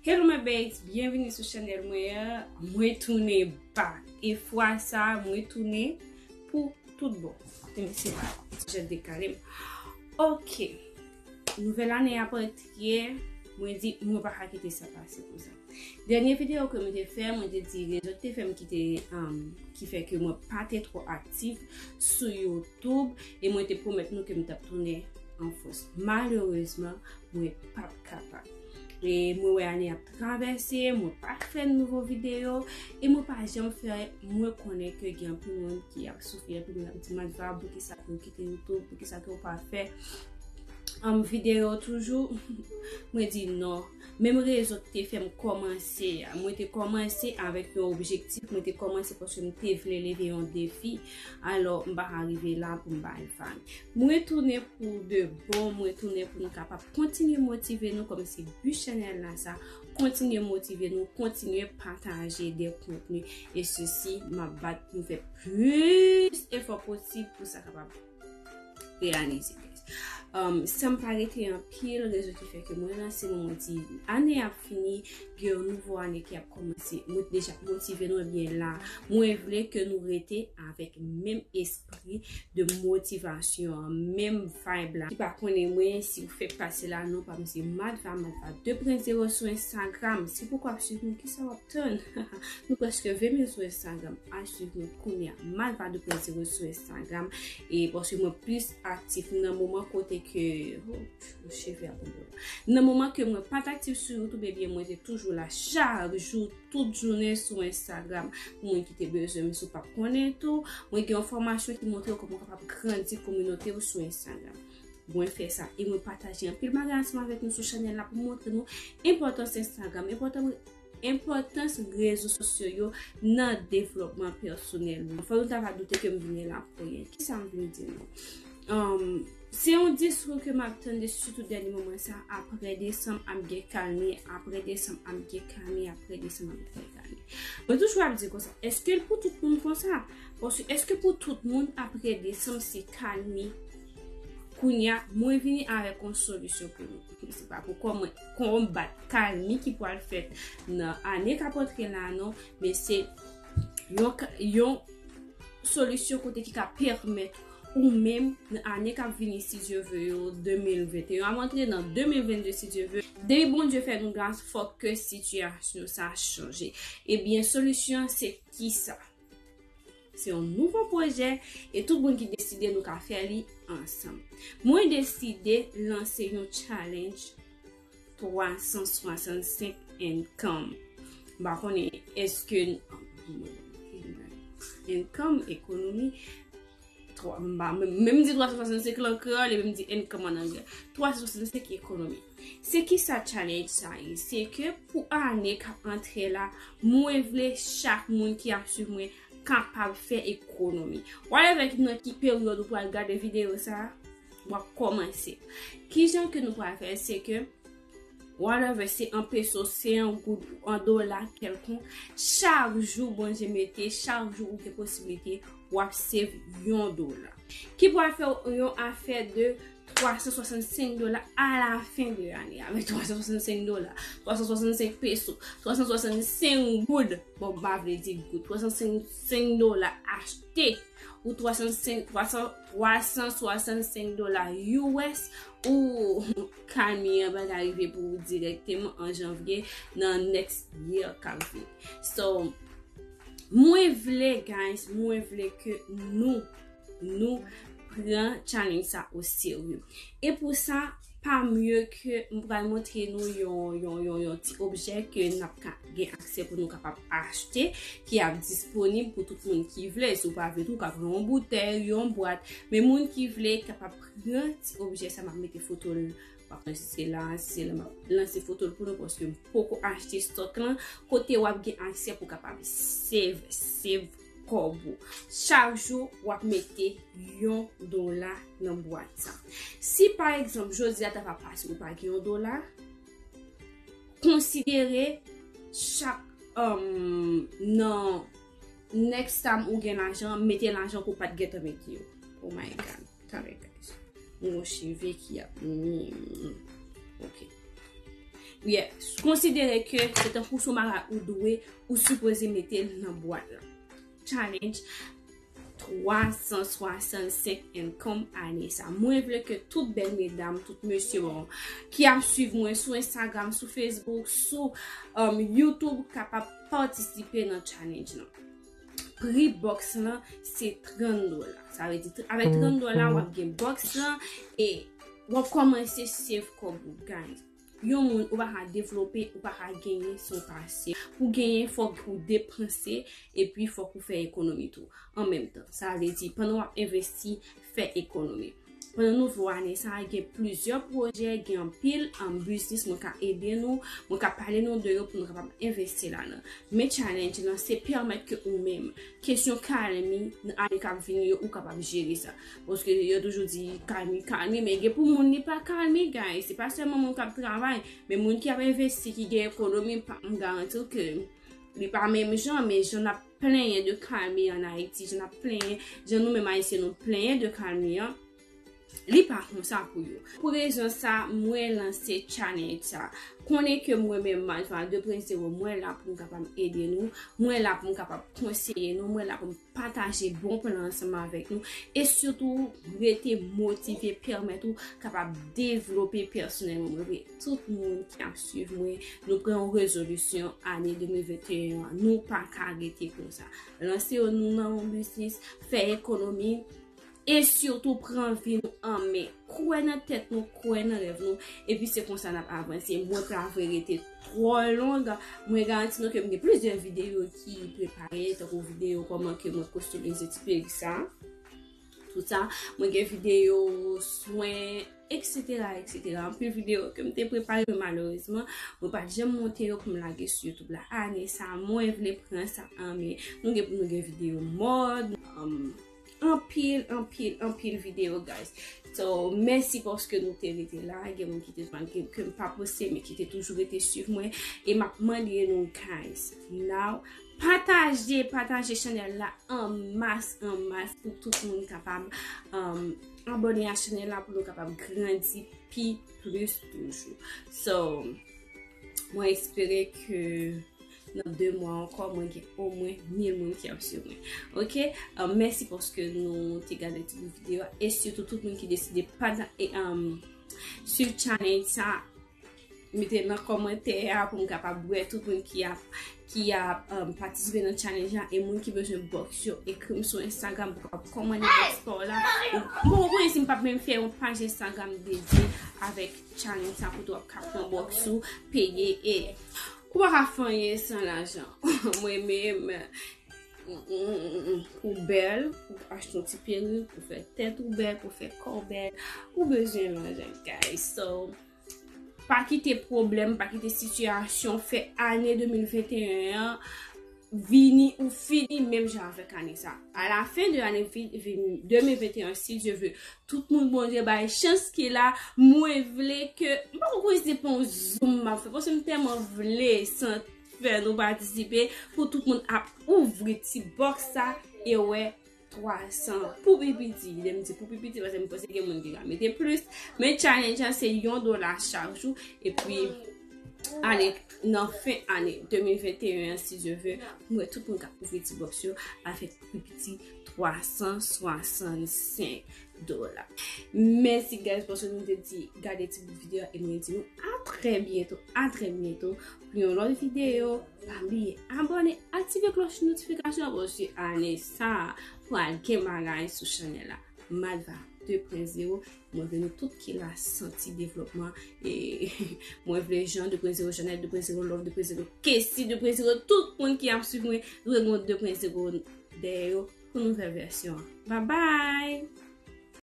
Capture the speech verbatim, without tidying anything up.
Hello my babes, byenvini sou chanèl mwen an. Mwen tounen back. E fwa sa, mwen tounen pou tout bon. Te mesi la, jan dekale m. Ok. Nouvèl ane ap antre, mwen di, mwen pa ka kite sa pase konsa. Dènye videyo ke mwen te fè, mwen te di rezon ki te fè m kite, um, ki fè ke mwen pa te twò aktif sou YouTube, e mwen te pwomèt nou ke m t ap tounen an fòs. Malerezman, mwen p ap kapab. E mwen wè ane ap travèse, mwen pa fè nouvo videyo, e mwen pa janm fè, mwen konnen ke gen anpil moun ki ap soufri, anpil moun ap di, Madva, poukisa ke w kite YouTube, poukisa ke w pa fè, um, videyo toujou? Mwen di non. Menm rezon ki te fè m kòmanse a. Mwen te kòmanse avèk yon objektif, mwen te kòmanse paske m te vle leve yon defi. Alò, m pa ka rive la pou m pa fè l. Mwen tounen pou de bon, mwen tounen pou nou kapab kontinye motive nou kòmsi bi chanèl la sa, kontinye motive nou, kontinye pataje de kontni. E sesi, m ap bat pou m fè plis efò posib pou sa kapab reyalize, guys. Um, san m pa rete anpil, rezon ki fè ke mwen lanse, mwen, mwen di, ane ap fini, gen yon nouvo ane ki ap kòmanse. Mwen deja motive nou, ebyen la, mwen vle ke nou rete avèk menm espri de motivasyon an, menm vibe la. Ki pa konnen mwen, si w fèk pase la, non pa m se Madva, Madva de pwen zewo sou Instagram. Si w poko ap swiv mwen, kisa w ap tann? Nou prèske ven mil sou Instagram. Al swiv mwen kounye a, Madva de pwen zewo sou Instagram. E paske mwen plis aktif nan moman kote ke, oh, cheve a bon. Nan moman ke mwen pa t aktif sou YouTube, ebyen mwen te toujou la chak jou, tout jounen sou Instagram. Pou moun ki te bezwen m, si w p ap konnen tou, mwen gen yon fòmasyon ki montre w kòman w kapab grandi kominote w sou Instagram. Mwen fè sa e mwen pataje anpil bagay ansanm avèk nou sou chanèl la pou montre nou enpòtans Instagram, enpòtan, enpòtans rezo sosyo yo nan devlòpman pèsonèl nou. Fò nou ta va doute ke m vini la pou ryen. Kisa m vini di nou? Um, se yon diskou ke m ap tande sitou dènye moman sa, apre desanm ap gen kalmi, apre desanm ap gen kalmi, apre desanm ap gen kalmi. Mwen toujou ap di konsa, èske l pou tout moun konsa? Paske èske pou tout moun apre desanm se kalmi? Kounye a, mwen vini avèk yon solisyon pou nou. Se pa pou kòman konbat kalmi ki pral fèt nan ane k ap antre la non, men se yon, yon solisyon kote ki ka pèmèt ou menm nan ane k ap vini, si Dye ve, yo, de mil venteyen ap antre nan de mil vennde, si Dye ve. Depi Bondye fè nou gras, fòk ke sitiyasyon sa chanje. Ebyen, solisyon an se kisa? Se yon nouvo pwojè e tout moun ki deside nou ka fè li ansanm. Mwen deside lanse yon challenge twa san swasannsenk income. M pa konnen èske income, ekonomi, twa, m pa menm, menm di twa san swasannsenk lan kreyòl, epi m di income an anglè. Twa san swasannsenk ekonomi. Se kisa challenge sa ye? Se ke pou ane k ap antre la, mwen vle chak moun ki ap swiv mwen kapab fè ekonomi. Whatever ki nan ki peryòd ou pral gade videyo sa, w ap kòmanse. Kijan ke nou pral fè? Se ke whatever, se an peso, se an goud, an dola kèlkonk, chak jou Bondye mete, chak jou ou gen posiblite, w ap save yon dola. Ki pral fè yon afè de twa san swasannsenk dola a la fen de lane, avèk twa san swasannsenk dola, twa san swasannsenk peso, twa san swasannsenk goud, bon, m pa vle di goud, twa san swasannsenk dola achte, ou twa san senk, twa san, twa san swasannsenk dola U S, ou kalmi an bagay rive pou ou dirèkteman an janvye nan next year k ap vini. So, mwen vle, guys, mwen vle ke nou, nou pran challenge sa o serye. E pou sa, pa mye ke m pral montre nou yon, yon, yon, yon ti objè ke n ap ka gen aksè pou nou kapab achte, ki ap disponib pou tout moun ki vle. Si w pa vle tou, w ka pran yon boutèy, yon bwat. Men moun ki vle kapab pran ti objè sa, m ap mete foto l. Pa konnen si se la, si se la, m ap lanse foto l pou nou, paske m poko achte stock lan. Kote w ap gen aksè pou kapab save, save kòb ou. Chak jou, w ap mete yon dola nan bwat sa. Si, pa egzanp, jodi a ta va pase, ou pa gen yon dola, konsidere chak, um, nan next time ou gen lajan, mete lajan ke w pa t gentan mete yo. Oh my God. Talè, guys. M gon cheve ki ap, mm, ok. Yeah, konsidere ke se tankou sou maray ou dwe, ou sipoze mete l nan bwat la. Challenge twa san swasannsenk income ane sa. Mwen vle ke tout bèl medam, tout mesye, bon, ki ap swiv mwen sou Instagram, sou Facebook, sou um, YouTube kapab patisipe nan challenge lan. Pri box lan se trant dola. Sa vle di avèk trant dola w ap gen box lan e w ap kòmanse save kòb ou, guys. Yon moun ou pa ka devlope, ou pa ka genyen san w pa save. Pou genyen, fòk ou depanse, epi fòk ou fè ekonomi tou an menm tan. Sa vle di pandan w ap envesti, fè ekonomi. Pandan nouvo ane sa a, gen plizyè pwojè, gen anpil um, biznis mwen ka ede nou, mwen ka pale nou de yo pou nou kapab envesti ladan. Men challenge lan se pèmèt ke ou menm, kesyon kalmi nan ane k ap vini yo, ou kapab jere sa. Paske yo toujou di kalmi, kalmi, men gen pou moun li pa kalmi, guys. Se pa sèlman moun k ap travay, men moun ki ap envesti, ki gen ekonomi, pa, m garanti w ke li pa menm jan, men jan n ap plenyen de kalmi an Ayiti, jan n ap plenyen, jan nou menm Ayisyen nou plenyen de kalmi an, li pa konsa pou yo. Pou rezon sa, mwen lanse challenge sa. Konnen ke mwen menm, Madva de Prince Zero, mwen la pou m kapab ede nou, mwen la pou m kapab konseye nou, mwen la pou m pataje bon plan ansanm avèk nou, e sitou rete motive, pèmèt ou kapab devlope pèsonèlman. Mwen vle tout moun ki ap swiv mwen, nou pran yon rezolisyon ane de mil venteyen an, nou pa ka rete konsa. Lanse yo nou nan yon biznis, fè ekonomi, e sitou pran vi nou an men. Kwè nan tèt nou, kwè nan rèv nou, epi se konsa n ap avanse. Mwen pa vle rete twò long. Mwen garanti nou ke m gen plizyè videyo ki prepare, tankou videyo kòman ke mwen kostomize ti perik sa. Tout sa, mwen gen videyo swen, et cetera, et cetera. Anpil videyo ke m te prepare, men malerezman, mwen pa t janm monte yo pou m lage sou YouTube la. Ane sa, mwen vle pran sa an men. Nou gen pou nou gen videyo mòd, um, anpil, anpil, anpil videyo, guys. So, mèsi paske nou te rete la. Gen moun ki te, ke, ke m pa poste, men ki te toujou rete swiv mwen. E m ap mande nou, guys, now, pataje, pataje chanèl la an mas, an mas, pou tout moun kapab um, abòne a chanèl la, pou nou kapab grandi pi plis toujou. So, mwen espere ke nan de mwa ankò, mwen gen omwen mil moun ki ap swiv mwen. Ok? Um, mèsi paske nou te gade ti bout videyo a. E sitou tout moun ki deside pata-, e, um, swiv challenge sa, mete nan kòmantè a pou m kapab wè tout moun ki ap, ki ap um, patisipe nan challenge la, e moun ki bezwen box yo, ekri m sou Instagram pou kapab kòmande box pa w la. Ou, m poko konnen si m p ap menm fè yon paj Instagram dedye avèk challenge sa, kote w ap ka pran box ou, peye, e ou pa ka fè anyen san lajan. Mwen menm, mm, mm, mm, mm, mm, pou bèl, pou achte yon ti perik, pou fè tèt ou bèl, pou fè kò w bèl, ou bezwen lajan, guys. So, pa kite pwoblèm, pa kite sitiyasyon fè ane de mil venteyen an vini ou fini menm jan avèk ane sa. A la fen de ane vi-, vi-, de mil venteyen, si Dye ve, tout moun Bondye bay chans ki la, mwen vle ke, m pa konn si se pa yon zoom m ap fè, paske m tèlman vle san fè nou patisipe, pou tout moun ap ouvri ti box sa e wè twa san pou pi piti. Lè m di pou pi piti, paske m panse gen moun ki ka mete plis. Men challenge an se yon dola chak jou. Epi, ane, nan fen ane de mil venteyen an, si Dye ve, m wè tout moun k ap ouvri ti box yo avèk pi piti twa san swasannsenk dola. Mèsi, guys, paske nou te di gade ti bout videyo a, e mwen di nou a trè byento, a trè byento pou yon lòt videyo. Pa bliye abòne, aktive klòch notifikasyon, paske ane sa a pral gen bagay sou chanèl la. Madva de pwen zewo, mwen vle nou tout ki la santi devlòpman. E mwen vle Jean de pwen zewo, Jeannette de pwen zewo, Love de pwen zewo, Kessy de pwen zewo, tout moun ki ap swiv mwen, dwe gen de pwen zewo dèyè yo pou nouvèl vèsyon an. Bye bye!